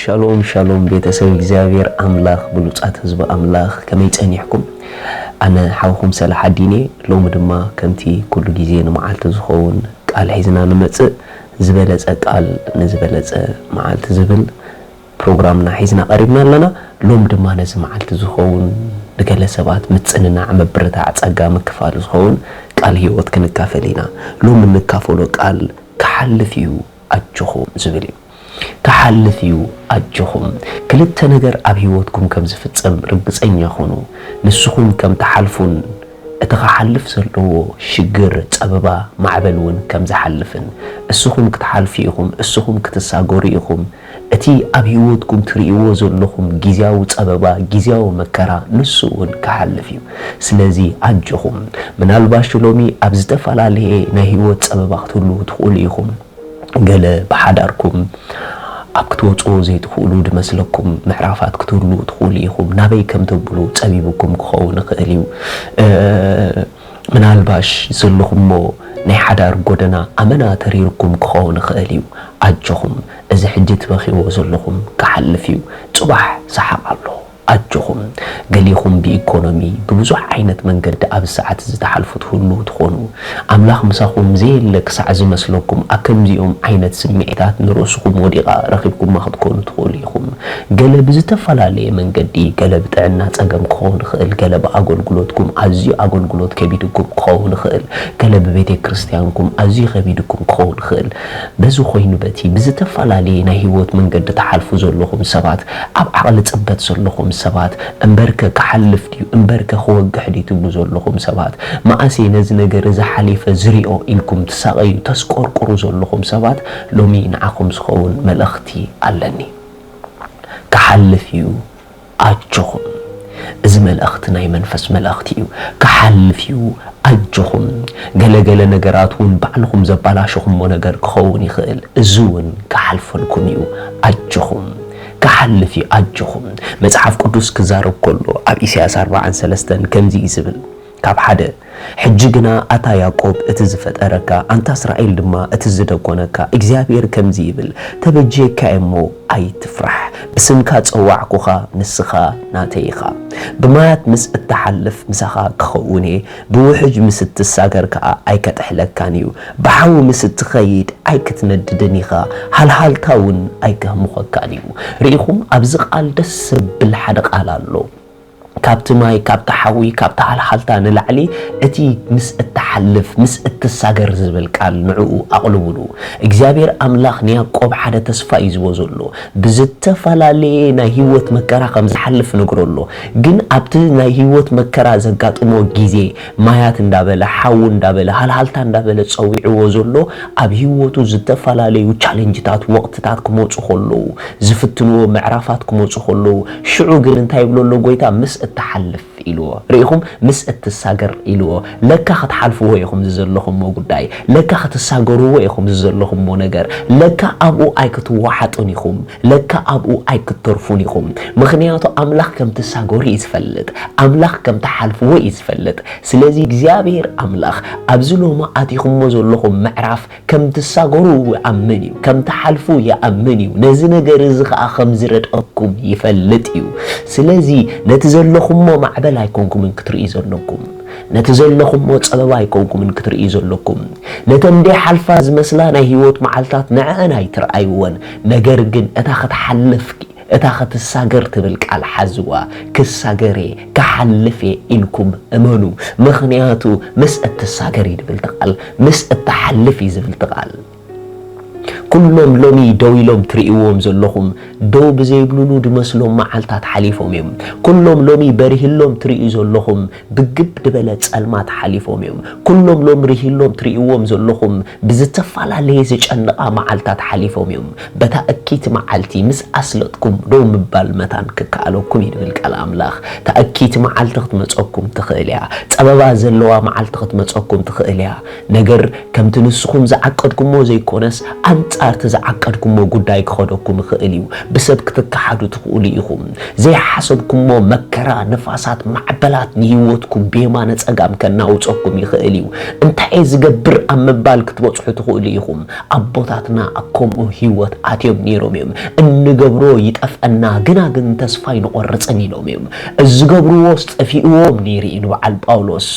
ሻሎም ሻሎም ቤተሰብ እግዚኣብሔር ኣምላኽ፣ ብሉጻት ህዝቢ ኣምላኽ፣ ከመይ ጸኒሕኩም? ኣነ ሓውኹም ሰላሓዲን እየ። ሎሚ ድማ ከምቲ ኩሉ ግዜ ንመዓልቲ ዝኸውን ቃል ሒዝና ንመጽእ፣ ዝበለጸ ቃል ንዝበለጸ መዓልቲ ዝብል ፕሮግራምና ሒዝና ቀሪብና ኣለና። ሎም ድማ ነዚ መዓልቲ ዝኸውን ንገለ ሰባት ምጽንናዕ፣ ምብርታዕ፣ ጸጋ ምክፋል ዝኸውን ቃል ህይወት ክንካፈል ኢና። ሎም እንካፈሎ ቃል ክሓልፍ እዩ ኣጆኹም ዝብል እዩ። ክሓልፍ እዩ ኣጆኹም። ክልተ ነገር ኣብ ህይወትኩም ከም ዝፍጸም ርግጸኛ ኹኑ። ንስኹም ከም ትሓልፉን እቲ ክሓልፍ ዘለዎ ሽግር፣ ጸበባ፣ ማዕበል እውን ከም ዝሓልፍን። እስኹም ክትሓልፉ ኢኹም፣ እስኹም ክትሳገሩ ኢኹም። እቲ ኣብ ህይወትኩም ትርእይዎ ዘለኹም ግዝያዊ ጸበባ፣ ግዝያዊ መከራ፣ ንሱ እውን ክሓልፍ እዩ። ስለዚ ኣጆኹም። ምናልባሽ ሎሚ ኣብ ዝተፈላለየ ናይ ህይወት ጸበባ ክትህልዉ ትኽእሉ ኢኹም። ገለ ብሓዳርኩም ኣብ ክትወጽዎ ዘይትኽእሉ ዝመስለኩም ምዕራፋት ክትህልዉ ትኽእሉ ኢኹም። ናበይ ከም ተብሉ ጸቢብኩም ክኸውን ይኽእል እዩ። እ፣ ምናልባሽ ዘለኹሞ ናይ ሓዳር ጎደና ኣመና ተሪርኩም ክኸውን ይኽእል እዩ። ኣጆኹም፣ እዚ ሕጂ ትበኽይዎ ዘለኹም ክሓልፍ እዩ። ጽባሕ ሰሓቕ ኣሎ። ኣጆኹም። ገሊኹም ብኢኮኖሚ፣ ብብዙሕ ዓይነት መንገዲ ኣብ ሰዓት እዚ ትሓልፉ ትህልዉ ትኾኑ። ኣምላኽ ምሳኹም ዘየለ ክሳዕ ዝመስለኩም፣ ኣብ ከምዚኦም ዓይነት ስምዒታት ንርእስኹም ወዲቓ ረኺብኩማ ክትኮኑ ትኽእሉ ኢኹም። ገለ ብዝተፈላለየ መንገዲ፣ ገለ ብጥዕና ጸገም ክኸውን ይኽእል፣ ገለ ብኣገልግሎትኩም ኣዝዩ ኣገልግሎት ከቢድኩም ክኸውን ይኽእል፣ ገለ ብቤተ ክርስቲያንኩም ኣዝዩ ከቢድኩም ክኸውን ይኽእል። በዚ ኮይኑ በቲ ብዝተፈላለየ ናይ ህይወት መንገዲ ትሓልፉ ዘለኹም ሰባት፣ ኣብ ዓቕሊ ጽበት ዘለኹም ሰባት፣ እምበርከ ክሓልፍ ድዩ፣ እምበርከ ክወግሕ ድዩ ትብሉ ዘለኹም ሰባት፣ መኣስ እየ ነዚ ነገር እዚ ሓሊፈ ዝሪኦ ኢልኩም ትሳቐዩ፣ ተስቆርቁሩ ዘለኹም ሰባት፣ ሎሚ ንዓኹም ዝኸውን መልእኽቲ ኣለኒ። ክሓልፍ እዩ፣ ኣጆኹም። እዚ መልእኽቲ ናይ መንፈስ መልእኽቲ እዩ። ክሓልፍ እዩ፣ ኣጆኹም። ገለ ገለ ነገራት እውን ባዕልኹም ዘባላሸኹሞ ነገር ክኸውን ይኽእል። እዚ እውን ክሓልፈልኩም እዩ፣ ኣጆኹም። ክሓልፍ እዩ፣ ኣጆኹም። መጽሓፍ ቅዱስ ክዛረብ ከሎ ኣብ ኢሳያስ ኣርባዓን ሰለስተን ከምዚ እዩ ዝብል፣ ካብ ሓደ፣ ሕጂ ግና ኣታ ያዕቆብ እቲ ዝፈጠረካ፣ ኣንታ እስራኤል ድማ እቲ ዝደኮነካ፣ እግዚኣብሔር ከምዚ ይብል፣ ተበጅየካ እየ እሞ ኣይትፍራሕ፣ ብስምካ ጸዋዕኩኻ፣ ንስኻ ናተይ ኢኻ። ብማያት ምስ እትሓልፍ ምሳኻ ክኸውን እየ፣ ብውሕጅ ምስ እትሳገር ከኣ ኣይከጥሕለካን እዩ። ብሓዊ ምስ እትኸይድ ኣይክትነድድን ኢኻ፣ ሃልሃልታ እውን ኣይከህምኸካን እዩ። ርኢኹም፣ ኣብዚ ቃል ደስ ዘብል ሓደ ቃል ኣሎ። ካብቲ ማይ፣ ካብቲ ሓዊ፣ ካብቲ ሃልሃልታ ንላዕሊ፣ እቲ ምስ እትሓልፍ፣ ምስ እትሳገር ዝብል ቃል ንዕኡ ኣቕልቡሉ። እግዚኣብሔር ኣምላኽ ንያዕቆብ ሓደ ተስፋ እዩ ዝቦ ዘሎ። ብዝተፈላለየ ናይ ህይወት መከራ ከም ዝሓልፍ ነግሮ ኣሎ። ግን ኣብቲ ናይ ህይወት መከራ ዘጋጥሞ ግዜ፣ ማያት እንዳበለ፣ ሓዊ እንዳበለ፣ ሃልሃልታ እንዳበለ ጸዊዕዎ ዘሎ፣ ኣብ ህይወቱ ዝተፈላለዩ ቻሌንጅታት፣ ወቕትታት ክመጹ ከለዉ፣ ዝፍትንዎ ምዕራፋት ክመጹ ከለዉ፣ ሽዑ ግን እንታይ ይብሎ ኣሎ ጎይታ? ምስ እትሓልፍ ኢልዎ። ርኢኹም? ምስ እትሳገር ኢልዎ። ለካ ክትሓልፍዎ ኢኹም ዝዘለኹምዎ ጉዳይ። ለካ ክትሳገርዎ ኢኹም ዝዘለኹምዎ ነገር። ለካ ኣብኡ ኣይክትወሓጡን ኢኹም። ለካ ኣብኡ ኣይክትተርፉን ኢኹም። ምኽንያቱ ኣምላኽ ከም ትሳገሩ እዩ ዝፈልጥ። ኣምላኽ ከም ትሓልፍዎ እዩ ዝፈልጥ። ስለዚ እግዚኣብሔር ኣምላኽ ኣብዚ ሎሚ ኣቲኹምዎ ዘለኹም ምዕራፍ ከም ትሳገሩ ይኣምን እዩ፣ ከም ትሓልፉ ይኣምን እዩ። ነዚ ነገር እዚ ኸኣ ከም ዝረድኣኩም ይፈልጥ እዩ። ስለዚ ነቲ ዘለኹሞ ማዕበል ኣይኮንኩምን ክትርእዩ ዘለኩም። ነቲ ዘለኹሞ ጸበባ ኣይኮንኩምን ክትርእዩ ዘለኩም። ነተን ዘይሓልፋ ዝመስላ ናይ ህይወት መዓልታት ንዐአን ኣይትርኣይወን። ነገር ግን እታ ክትሓልፍ እታ ክትሳገር ትብል ቃል ሓዝዋ። ክሳገር እየ፣ ክሓልፍ እየ ኢልኩም እመኑ። ምኽንያቱ ምስ እትሳገር እዩ ዝብል እቲ ቃል፣ ምስ እትሓልፍ እዩ ዝብል እቲ ቃል። ኩሎም ሎሚ ደው ኢሎም ትርእይዎም ዘለኹም፣ ደው ብዘይብሉሉ ዝመስሎም መዓልታት ሓሊፎም እዮም። ኩሎም ሎሚ በሪህሎም ትርእዩ ዘለኹም፣ ብግብ ዝበለ ጸልማት ሓሊፎም እዮም። ኩሎም ሎም ርሂሎም ትርእይዎም ዘለኹም ብዝተፈላለየ ዝጨንቓ መዓልታት ሓሊፎም እዮም። በታ እኪት መዓልቲ ምስ ኣስለጥኩም ደው ምባል መታን ክከኣለኩም እዩ ዝብል ቃል ኣምላኽ። እታ እኪት መዓልቲ ክትመጸኩም ትኽእል እያ። ጸበባ ዘለዋ መዓልቲ ክትመጸኩም ትኽእል እያ። ነገር ከምቲ ንስኹም ዝዓቀድኩሞ ዘይኮነስ ኣንጻ ኣንጻር እቲ ዝዓቀድኩሞ ጉዳይ ክኸደኩም ይኽእል እዩ። ብሰብ ክትከሓዱ ትኽእሉ ኢኹም። ዘይሓሰብኩሞ መከራ፣ ንፋሳት፣ ማዕበላት ንህይወትኩም ብየማነ ጸጋም ከናውጸኩም ይኽእል እዩ። እንታይ እየ ዝገብር ኣብ ምባል ክትበጽሑ ትኽእሉ ኢኹም። ኣቦታትና ኣብ ከምኡ ህይወት ኣትዮም ነይሮም እዮም። እንገብሮ ይጠፍአና፣ ግና ግን ተስፋ ኣይንቖርጽን ኢሎም እዮም። ዝገብርዎስ ጠፊእዎም ነይሩ እዩ ንበዓል ጳውሎስ።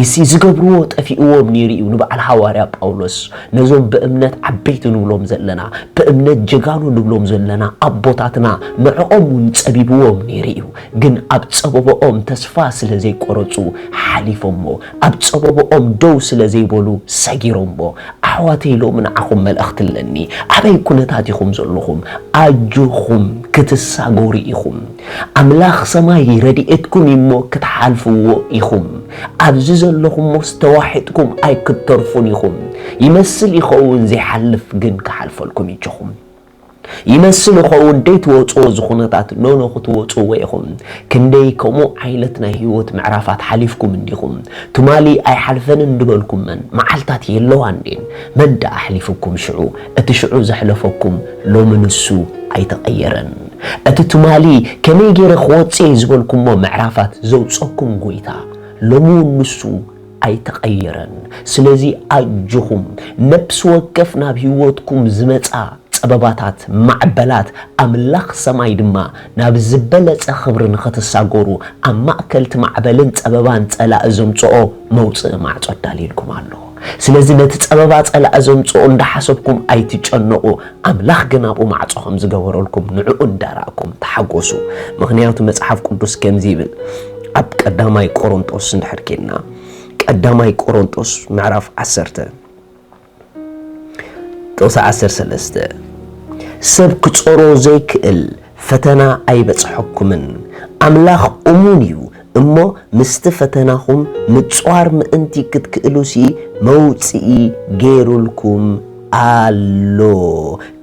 ይሲ ዝገብርዎ ጠፊእዎም ነይሩ እዩ ንበዓል ሃዋርያ ጳውሎስ። ነዞም ብእምነት ዓበይቲ ንብሎም ዘለና፣ ብእምነት ጀጋኑ ንብሎም ዘለና ኣቦታትና፣ ንዕኦም እውን ጸቢብዎም ነይሩ እዩ። ግን ኣብ ጸበባኦም ተስፋ ስለ ዘይቆረጹ ሓሊፎሞ፣ ኣብ ጸበባኦም ደው ስለ ዘይበሉ ሰጊሮሞ። ኣሕዋተይ፣ ሎሚ ንዓኹም መልእኽቲ ኣለኒ። ኣበይ ኩነታት ኢኹም ዘለኹም? ኣጆኹም፣ ክትሳጎሩ ኢኹም። ኣምላኽ ሰማይ ረድኤትኩም እዩ እሞ ክትሓልፍዎ ኢኹም። ኣብዚ ዘለኹሞስ ተዋሒጥኩም ኣይክትተርፉን ኢኹም። ይመስል ይኸውን ዘይሓልፍ፣ ግን ክሓልፈልኩም ይችኹም። ይመስል ይኸውን ደይትወጽዎ ዝኹነታት፣ ኖኖ ክትወጽዎ ኢኹም። ክንደይ ከምኡ ዓይነት ናይ ህይወት ምዕራፋት ሓሊፍኩም እንዲኹም። ትማሊ ኣይሓልፈንን ድበልኩም መን? መዓልታት የለዋን ድየን? መን ደኣ ኣሕሊፍኩም ሽዑ? እቲ ሽዑ ዘሕለፈኩም ሎሚ ንሱ ኣይተቐየረን። እቲ ትማሊ ከመይ ገይረ ክወጽእ እየ ዝበልኩሞ ምዕራፋት ዘውጸኩም ጎይታ ሎሚ እውን ንሱ ኣይተቐየረን። ስለዚ ኣጆኹም፣ ነፍሲ ወከፍ ናብ ህይወትኩም ዝመጻ ጸበባታት፣ ማዕበላት፣ ኣምላኽ ሰማይ ድማ ናብ ዝበለጸ ክብሪ ንኽትሳገሩ፣ ኣብ ማእከል እቲ ማዕበልን ጸበባን ጸላኢ ዘምጽኦ መውጽኢ ማዕጾ ኣዳልዩልኩም ኣሎ። ስለዚ ነቲ ጸበባ ጸላኢ ዘምጽኦ እንዳሓሰብኩም ኣይትጨነቑ። ኣምላኽ ግን ኣብኡ ማዕጾ ከም ዝገበረልኩም ንዕኡ እንዳረኣኩም ተሓጎሱ። ምኽንያቱ መጽሓፍ ቅዱስ ከምዚ ይብል፣ ኣብ ቀዳማይ ቆሮንጦስ እንድሕር ኬድና፣ ቀዳማይ ቆሮንጦስ ምዕራፍ ዓሰርተ ጥቕሲ ዓሰርተ ሰለስተ፣ ሰብ ክጾሮ ዘይክእል ፈተና ኣይበጽሐኩምን። ኣምላኽ እሙን እዩ እሞ፣ ምስቲ ፈተናኹም ምጽዋር ምእንቲ ክትክእሉሲ፣ መውጽኢ ገይሩልኩም ኣሎ።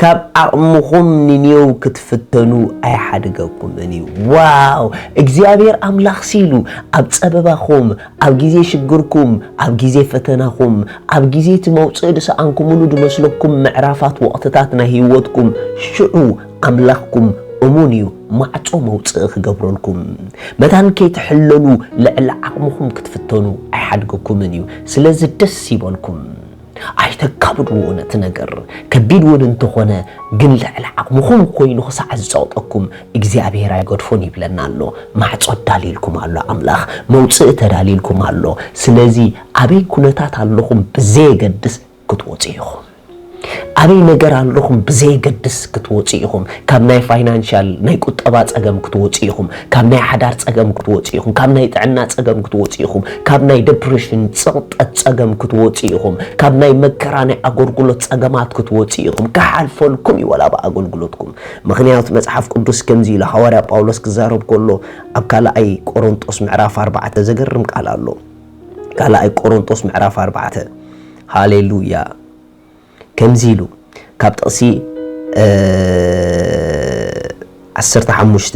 ካብ ዓቕምኹም ንኔው ክትፍተኑ ኣይሓድገኩምን እዩ። ዋው! እግዚኣብሔር ኣምላኽ ሲሉ ኣብ ጸበባኹም፣ ኣብ ግዜ ሽግርኩም፣ ኣብ ግዜ ፈተናኹም፣ ኣብ ግዜ እቲ መውጽኢ ዝሰኣንኩምሉ ዝመስለኩም ምዕራፋት ወቕትታት ናይ ህይወትኩም፣ ሽዑ ኣምላኽኩም እሙን እዩ፣ ማዕጾ መውጽኢ ክገብረልኩም። መታን ከይትሕለሉ ልዕሊ ዓቕምኹም ክትፍተኑ ኣይሓድገኩምን እዩ። ስለዚ ደስ ይበልኩም። ኣይተካብድዎ ነቲ ነገር። ከቢድ እውን እንተኾነ፣ ግን ልዕሊ ዓቕምኹም ኮይኑ ክሳዕ ዝጸቕጠኩም፣ እግዚኣብሔር ኣይገድፎን ይብለና ኣሎ። ማዕጾ ኣዳልዩልኩም ኣሎ ኣምላኽ። መውጽኢ ተዳልዩልኩም ኣሎ። ስለዚ ኣበይ ኩነታት ኣለኹም ብዘየገድስ ክትወጹ ኢኹም። ኣበይ ነገር ኣለኹም ብዘየገድስ ክትወጹ ኢኹም። ካብ ናይ ፋይናንሻል፣ ናይ ቁጠባ ጸገም ክትወጹ ኢኹም። ካብ ናይ ሓዳር ጸገም ክትወጹ ኢኹም። ካብ ናይ ጥዕና ጸገም ክትወጹ ኢኹም። ካብ ናይ ደፕሬሽን፣ ጽቕጠት ጸገም ክትወጹ ኢኹም። ካብ ናይ መከራ፣ ናይ ኣገልግሎት ጸገማት ክትወጹ ኢኹም። ክሓልፈልኩም እዩ ዋላ ብኣገልግሎትኩም። ምኽንያቱ መጽሓፍ ቅዱስ ከምዚ ኢሉ፣ ሃዋርያ ጳውሎስ ክዛረብ ከሎ፣ ኣብ ካልኣይ ቆሮንጦስ ምዕራፍ ኣርባዕተ ዘገርም ቃል ኣሎ። ካልኣይ ቆሮንጦስ ምዕራፍ ኣርባዕተ። ሃሌሉያ። ከምዚ ኢሉ፣ ካብ ጥቕሲ፣ እ፣ ዓሰርተ ሓሙሽተ፣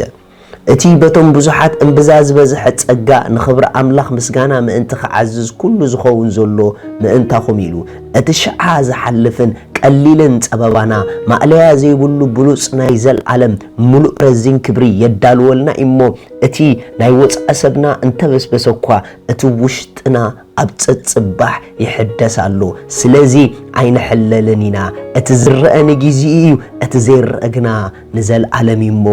እቲ በቶም ብዙሓት እምብዛ ዝበዝሐ ጸጋ ንኽብሪ ኣምላኽ ምስጋና ምእንቲ ክዓዝዝ ኩሉ ዝኸውን ዘሎ ምእንታኹም ኢሉ፣ እቲ ሽዓ ዝሓልፍን ቀሊልን ጸበባና፣ ማእለያ ዘይብሉ ብሉጽ ናይ ዘልዓለም ምሉእ ረዚን ክብሪ የዳልወልና እሞ፣ እቲ ናይ ወጻኢ ሰብና እንተበስበሰ እኳ፣ እቲ ውሽጥና ኣብ ጸጽባሕ ይሕደስ ኣሎ። ስለዚ ኣይንሕለልን ኢና። እቲ ዝረአ ንጊዜኡ እዩ፣ እቲ ዘይረአ ግና ንዘልኣለም እዩ እሞ፣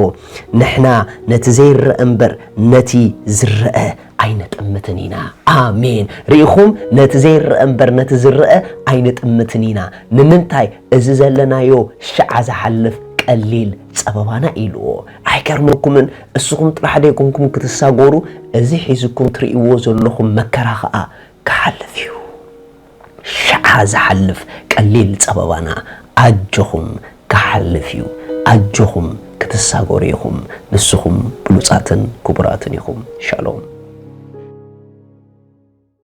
ንሕና ነቲ ዘይረአ እምበር ነቲ ዝረአ ኣይንጥምትን ኢና። ኣሜን። ርኢኹም? ነቲ ዘይረአ እምበር ነቲ ዝረአ ኣይንጥምትን ኢና። ንምንታይ? እዚ ዘለናዮ ሽዓ ዝሓልፍ ቀሊል ጸበባና ኢልዎ። ኣይገርመኩምን? እስኹም ጥራሕ ደይኮንኩም ክትሳጎሩ፣ እዚ ሒዝኩም ትርእይዎ ዘለኹም መከራ ኸኣ ክሓልፍ እዩ። ሽዓ ዝሓልፍ ቀሊል ጸበባና ኣጆኹም ክሓልፍ እዩ። ኣጆኹም ክትሳጎሩ ኢኹም። ንስኹም ብሉጻትን ክቡራትን ኢኹም። ሻሎም።